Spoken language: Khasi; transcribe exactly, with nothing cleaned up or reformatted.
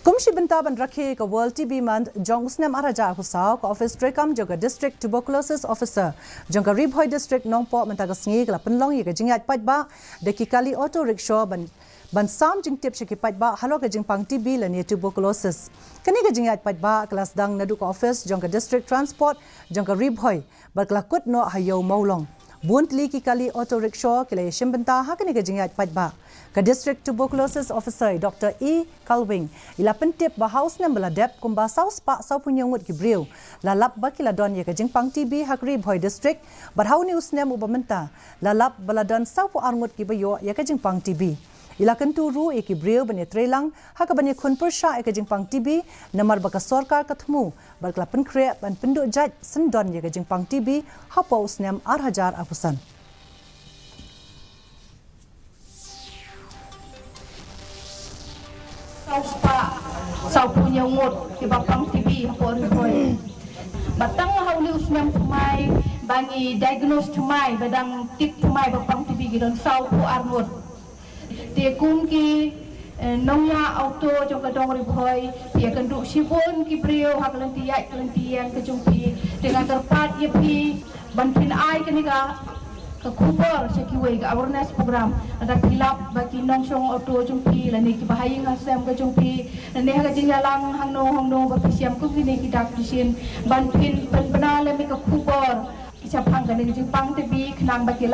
Kum shi bynta ban rakhe ka World T B Month jong u snem ar hajar arphew saw, ka office treikam jong ka District Tuberculosis Officer jong ka Ri Bhoi District Nongpoh mynta ka sngi ka la pynlong ïa ka jingïaid paidbah da ki kali auto rickshaw ban, ban sam jingtip sha ki paidbah halor ka jingpang T B lane tuberculosis. Kane ka jingïaid paidbah ka la sdang naduh ka office jong ka District Transport jong ka Ri Bhoi bad ka la kut noh ha Ïew Mawlong. Bun tylli ki kali auto rickshaw ki la ïashim bynta ha kane ka jingïaid paidbah. Ka District Tuberculosis Officer, Doctor E Kalwing, i la pyntip ba ha u snem ba la dep kumba saw spah saw phew hynñiew ngut ki briew la lap ba ki la don ïa ka jingpang T B ha ka Ri Bhoi District, bad ha une u snem uba mynta la lap ba la don saw phew ar ngut kiba ïoh ïa ka jingpang T B. I la kyntu ruh ïa ki briew ban ïatreilang ha kaban ïakhun pyrshah ïa ka jingpang T B, namar ba ka sorkar ka thmu bad ka la pynkhreh ban pynduh jait syndon ïa ka jingpang T B hapoh u snem ar hajar arphew san. Saw spah saw phew hynñiew ngut kiba pang T B hapoh Ri Bhoi. Bad tang ha une u snem thymmai ba ngi diagnose thymmai, ba dang tip thymmai ba pang T B, ki don saw phew ar ngut. Te kum ki, eh, nongïaid auto jong ka dong Ri Bhoi, phi ïakynduh shibun ki briew ha ka lynti ïaid ka lynti ïeng ka jong phi. Te nga kyrpad ïa phi ban pynai kane ka, ka khubor sha kiwei, ka awareness program. Lada phi lap ba ki nongshong auto jong phi lane kiba ha ïing ha sem ka jong phi, lane ha ka jingïalang hangno hangno ba phi shem kum kine ki dak ki shin, ban pyn, pynbna lem ïa ka khubor shaphang kane ka jingpang T B khnang ba ki la